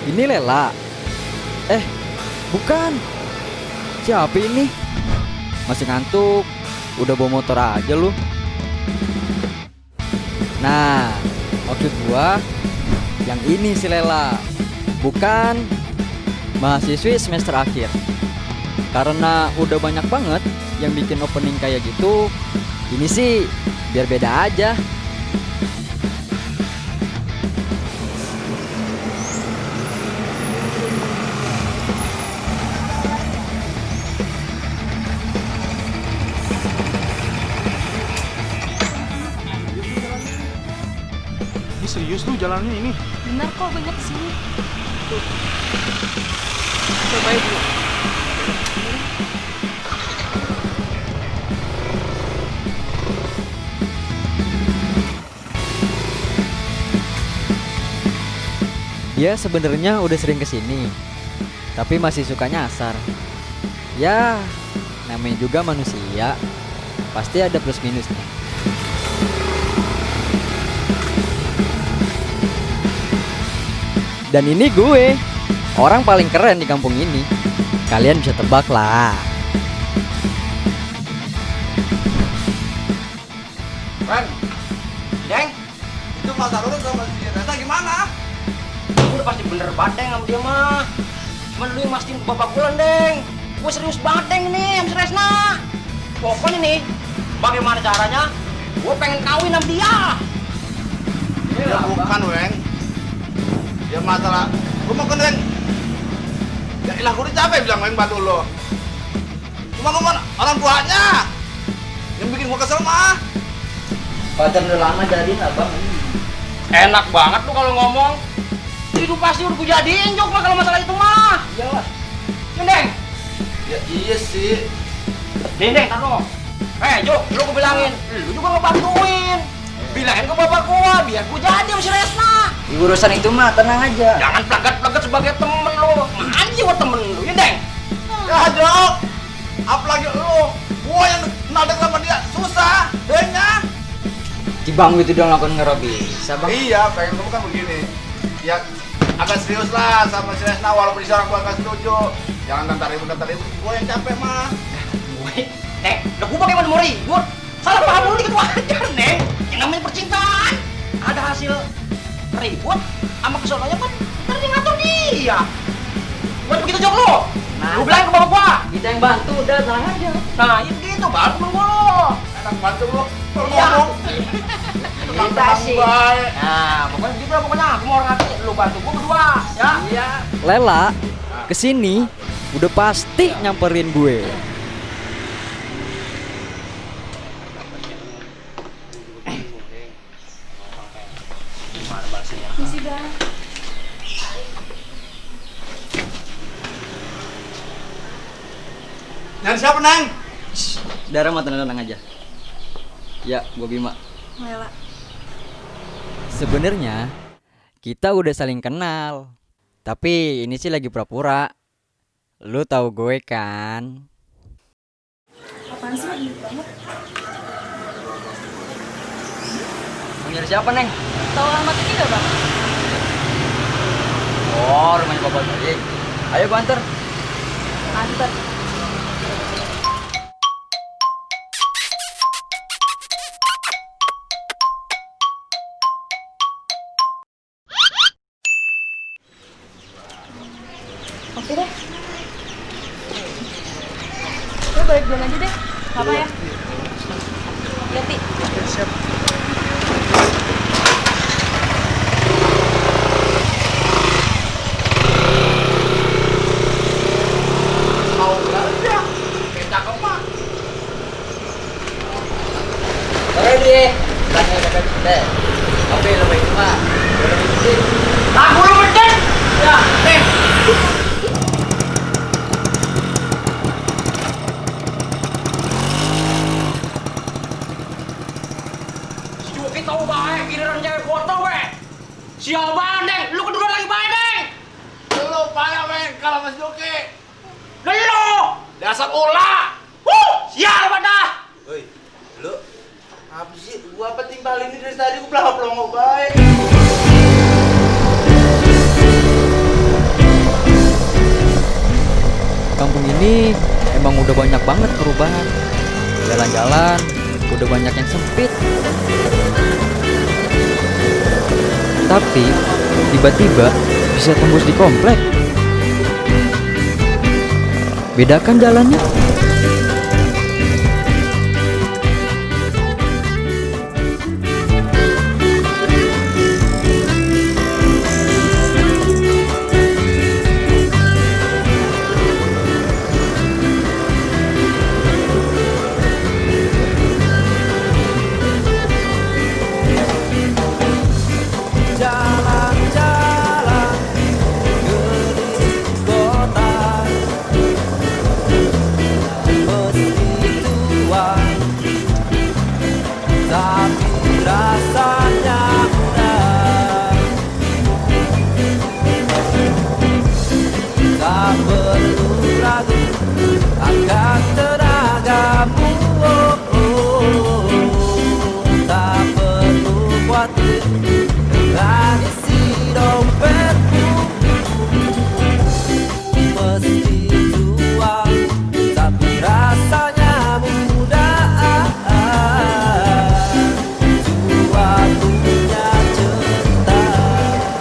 Ini Lela. Eh, bukan. Siapa ini? Masih ngantuk. Udah bawa motor aja lu. Nah, maksud gua yang ini si Lela. Bukan mahasiswi semester akhir. Karena udah banyak banget yang bikin opening kayak gitu. Ini sih biar beda aja. Ini serius lu jalannya ini? Bener kok, banyak sini. Cobain dulu. Dia sebenarnya udah sering kesini, tapi masih suka nyasar. Ya, namanya juga manusia, pasti ada plus minusnya. Dan ini gue, orang paling keren di kampung ini. Kalian bisa tebak lah. Ren, Deng, itu masa lu sama si Reza gimana? Udah pasti bener banget Deng sama dia mah. Cuman lu yang mastiin ke bapak bulan Deng. Gue serius banget Deng ini sama si Resna. Pokoknya nih, bagaimana caranya gue pengen kawin sama dia. Ya bukan, Weng. Ya masalah, gue mau Deng. Ya ilah, gue udah capek bilang Weng bantu lo. Cuma orang tuanya yang bikin gue kesel mah. Pacar udah lama jadiin abang. Enak banget lu kalau ngomong. Itu pasti udah gue jadiin Jok mah kalau masalah itu mah. Iyalah. Deng. Ya iya sih. Deng, tar lo. Jok, lu gue bilangin, lu juga ngebantuin. Bilangin ke bapak gua biar gua jadi sama si Resna. Di urusan itu mah tenang aja. Jangan plagat-plagat sebagai temen lu. Mana jiwa temen lu, ya Deng? Ya Jok, apalagi lu, gue yang nadek sama dia susah, Dengnya. Di bang itu dong lakukan ngerobi. Sabang. Iya, pengen kamu kan begini. Ya agak serius lah sama si Resna walaupun di seorang gue gak setuju. Jangan tantar ribut, gue yang capek mah. Gue, Neng, udah gua bagaimana mau ribut? Salah paham lu dikit wajar, Neng. Yang namanya percintaan. Ada hasil ribut sama kesononya kan nanti ngatur dia. Buat begitu Jok lu. Lu bilangin ke bapak gua. Kita yang bantu, udah tenang aja. Nah, itu gitu baru temen gua lo. Enak bantu lu, kalau Iya. ngomong. Kita sih. Baik. Nah, pokoknya gitu lah pokoknya. Aku mau orang hati, lu bantu gua berdua, ya. Iya. Lela kesini udah pasti nyamperin gue. Gimana bahasanya? Misi bang. Yang siapa, Neng? Darah mah tenang aja. Ya, gue Bima. Lela. Sebenarnya kita udah saling kenal. Tapi ini sih lagi pura-pura. Lu tahu gue kan? Apaan sih lagi banget? Mau nyari siapa, Neng? Tahu alamat ini gak bang? Oh, rumahnya Bapak Baik. Ayo gua anter. Antar. Oke deh. Gue balik duluan aja deh. Apa ya? Lihat Siap. Mau aja. Kayak cakep mah. Ready. Tanya kakak deh. Oke, lo baik mah. Aku lu mencet. Ya, Neng. Si Juki tahu baik giliran cewek foto weh. Siapa Neng? Lu kedua lagi baik Neng. Lu payah, Weng, kalau Mas Joki. Lu dasar ulah. Sial pada. Woi, lu apa sih? Gua apa timbalin ini dari tadi gua pelongo-pelongo baik. ini emang udah banyak banget perubahan. Jalan-jalan udah banyak yang sempit. Tapi tiba-tiba bisa tembus di komplek. Bedakan jalannya.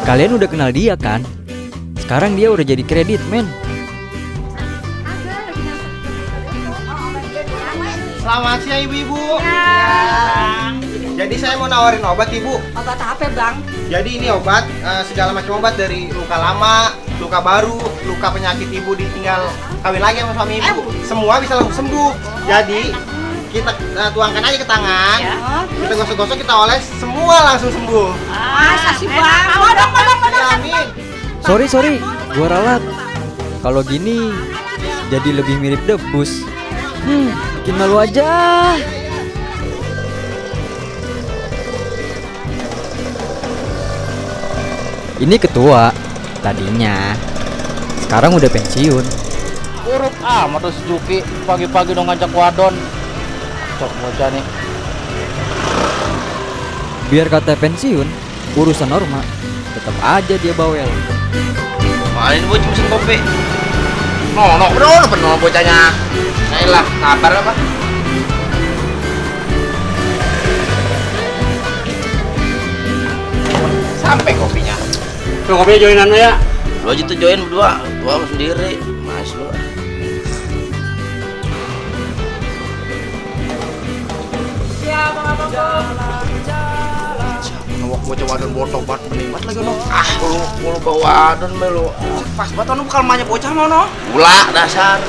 Kalian udah kenal dia kan? Sekarang dia udah jadi kredit, men. Selamat siang ibu-ibu. Jadi saya mau nawarin obat ibu. Obat apa bang? Jadi ini obat segala macam obat dari luka lama, luka baru, luka penyakit ibu ditinggal kawin lagi sama suami ibu. Semua bisa langsung sembuh. Jadi kita tuangkan aja ke tangan, kita gosok-gosok, kita oles, semua langsung sembuh. Makasih bang. Amin. Sorry, gua ralat. Kalau gini jadi lebih mirip debus. Bikin malu aja. Ini ketua tadinya, sekarang udah pensiun. Urut amat tuh si Juki, pagi-pagi dong ngajak wadon. Cok bocah nih. Biar kata pensiun, urusan norma, tetap aja dia bawel. Mana ini bocah mesin kopi? No, bro, penuh bocahnya. Nah lah, kabar apa? Sampai kopinya. Tuh kopinya joinan lo ya. Lu aja tuh join berdua, gua sendiri. Mas lu. Nawak bocah wadon botok banget bening banget lagi no. Lu bawa adon melu. Pas banget no bukan mahnya bocah mau no. Gula dasar.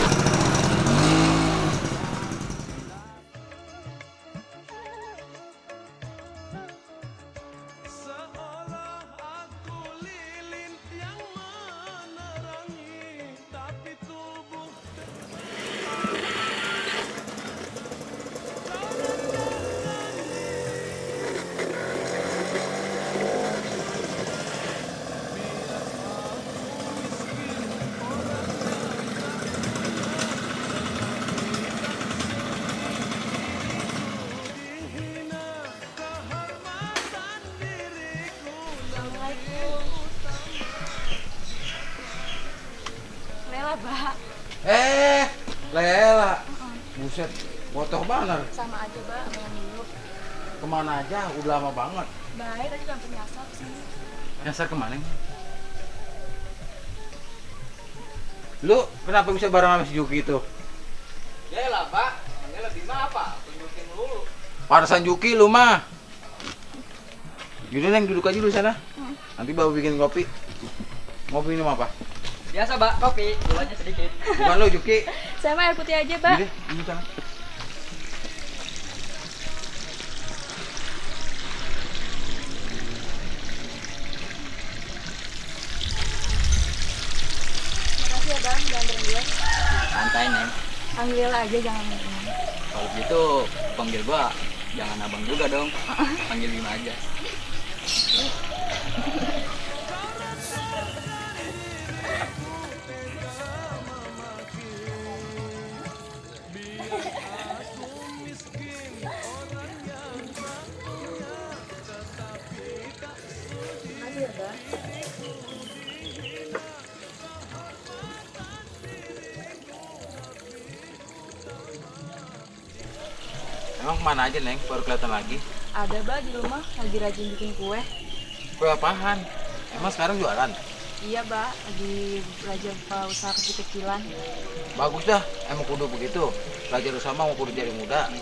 Lela Mbak. Lela. Buset, botoh banget. Sama aja Mbak, main dulu. Kemana aja? Udah lama banget. Baik, tadi sampai nyasar kesini. Nyasar kemana? Lu kenapa bisa bareng sama si Juki itu? Ya lah, Pak. Ini lebih mah apa? Tunjukin dulu. Parasan Juki lu mah. Yaudah Neng, duduk aja dulu sana. Nanti bawa bikin kopi. Mau minum apa? Biasa, Mbak, kopi. Gulanya sedikit. Bukan lu Juki. Saya mah air putih aja Mbak. Yaudah, duduk sana. Makasih ya Bang, jangan gue. Santai, Neng. Panggil aja jangan minum. Kalau gitu, panggil gua jangan abang juga dong. Panggil Bima aja. kemana aja, Neng? Baru kelihatan lagi. Ada Ba di rumah lagi rajin bikin kue. Kue apaan? Emang sekarang jualan? Iya Ba, lagi belajar buka usaha kecil-kecilan. Bagus dah, emang kudu begitu. Belajar usaha mau kudu jadi muda.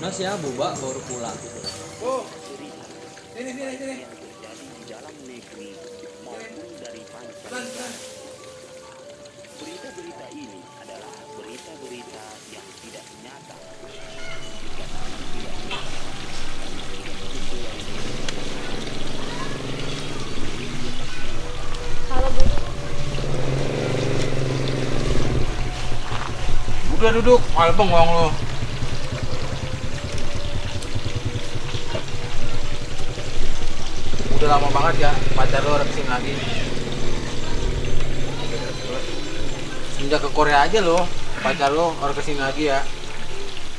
Nah si Abu Bak baru pulang. Oh, sini. Berita-berita ini adalah berita-berita yang tidak nyata. Halo Bu. udah duduk, malah bengong lu. Udah lama banget ya pacar lu orang kesini lagi. Semenjak ke Korea aja lo, pacar lo orang kesini lagi ya.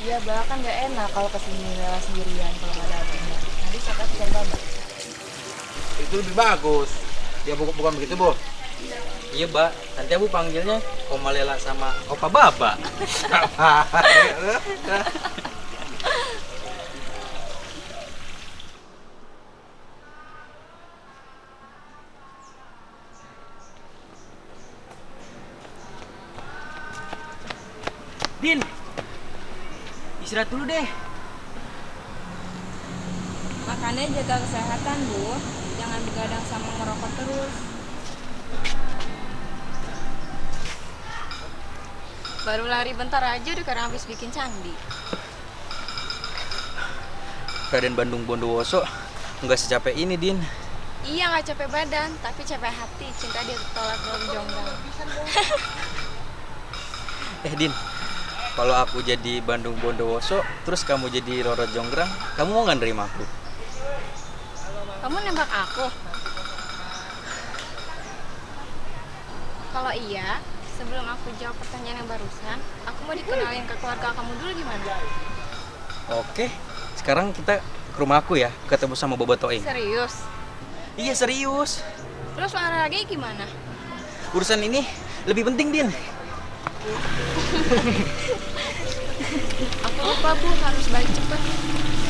Iya Ba, kan nggak enak kalau kesini Lela sendirian kalau nggak ada abangnya. Nanti saya kasih Baba. Itu lebih bagus. Ya bukan begitu, Bu. Iya, Mbak. Nanti Abu panggilnya Oma Lela sama Opa Baba. Din, istirahat dulu deh. Makanya jaga kesehatan Bu, jangan begadang sama ngerokok terus. Baru lari bentar aja udah karena habis bikin candi. Raden Bandung Bondowoso nggak secapek ini, Din. Iya nggak capek badan, tapi capek hati. Cinta dia tolak Roro Jonggrang. Din, kalau aku jadi Bandung Bondowoso, terus kamu jadi Roro Jonggrang, kamu mau nggak nerima aku? Kamu nembak aku? Kalau iya, sebelum aku jawab pertanyaan yang barusan, aku mau dikenalin ke keluarga kamu dulu gimana? Oke, sekarang kita ke rumah aku ya, ketemu sama Bobo Toing. Serius? Iya serius. Terus olahraganya gimana? Urusan ini lebih penting, Din. Aku lupa Bu, harus balik cepet.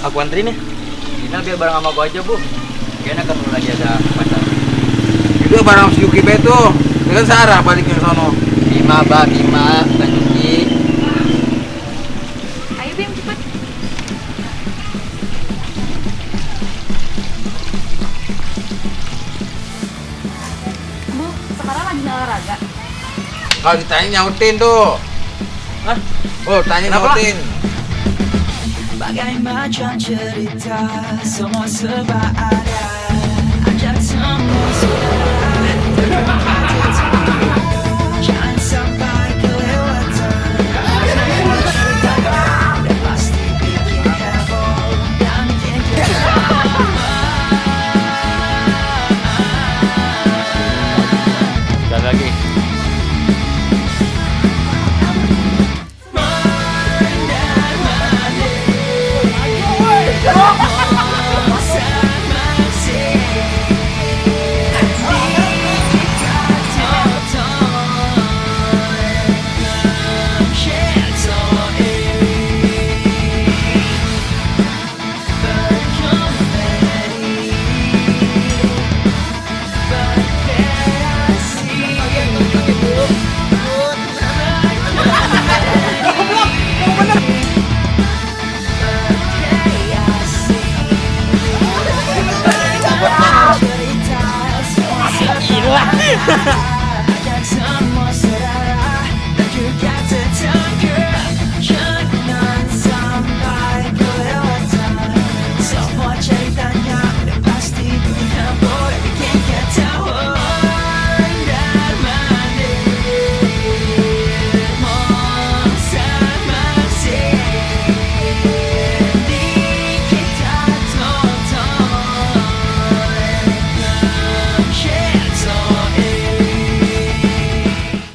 Aku anterin ya. Dina biar bareng sama gua aja, Bu. Kayaknya kan lagi ada pacar. Itu barang si Yuki Beto. Dengan Sarah balik ke sono. Bima, bukan Yuki. Ayo Bim, cepet. Bu, sekarang lagi olahraga. Kalau ditanya nyautin tuh. Hah? Oh, tanya nyautin. Bagai macam cerita semua serba ada, ajak semua saudara terima jangan sampai kelewatan. Semua cerita dan pasti bikin heboh dan bikin kita Sekali lagi. Oh!